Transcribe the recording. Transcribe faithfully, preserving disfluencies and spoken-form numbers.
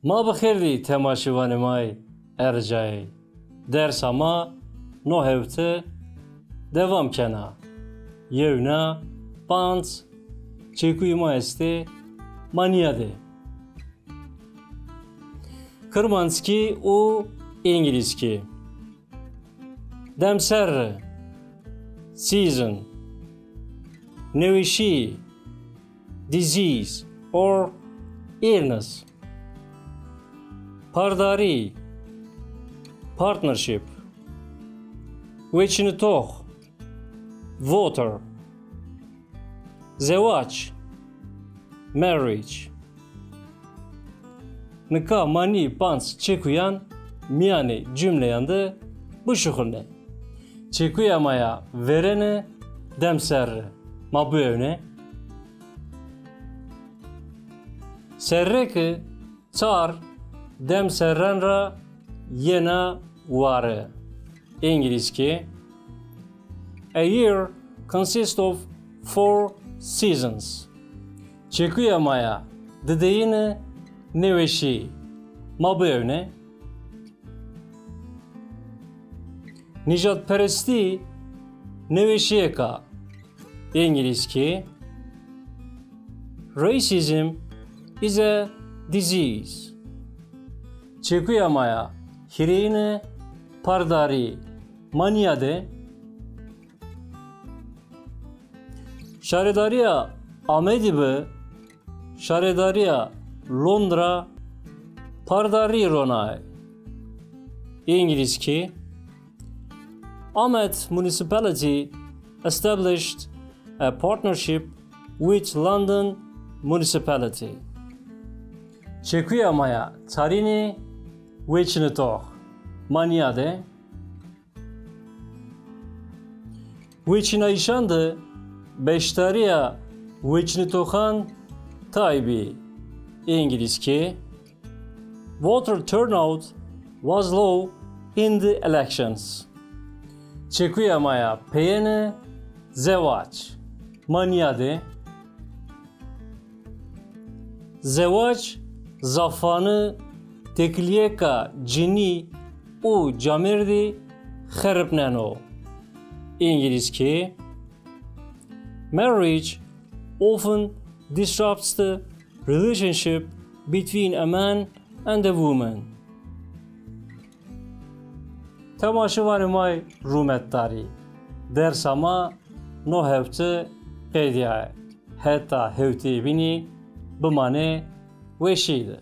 Ma bi xêr dî temaşevanê ma yê erjayê. Dersa ma no hewte dewam kena. Yewna panc çekuyê ma estê, ma nîyadê. Kirmanckî û îngilîzkî. Demserre, season. Nêweşî, disease or illness. Pardarî, partnership. Weçinitox, voter. Zewac, marriage. Nika ma nî panc çekuyan mîyanê cumleyan de bişuxulnê. Çekuya ma ya verêne demserre. Ma biewne. Serre ke çar demserran ra yena ware. Îngilîzkî. A year consists of four seasons. Çekuya ma ya dideyine nêweşî. Ma biewne. Nîjadperestî nêweşîyêk a. Îngilîzkî. Racism is a disease. Çekuya ma ya hîrêyine pardarî. Ma nîyadê. Şaredarîya Amedî bi şaredarîya Londra pardarî ronayê. Îngilîzkî. Amed Municipality established a partnership with London Municipality. Çekuya ma ya çarînî weçinitox. Ma nîyadê. Weçînayîşan de beşdarîya weçînitoxan tay bî. Îngilîzkî. Voter turnout was low in the elections. Çekuya ma ya peyêne zewac. Ma nîyadê. Zewac zafane têkilîyêka cinî û camêrdî xeripneno. Îngilîzkî. Marriage often disrupts the relationship between a man and a woman. Temaşevanê ma yê rûmetdarî, dersa ma no hewte qedîyaye. Heta hewteyê bînî bimanê weşî de.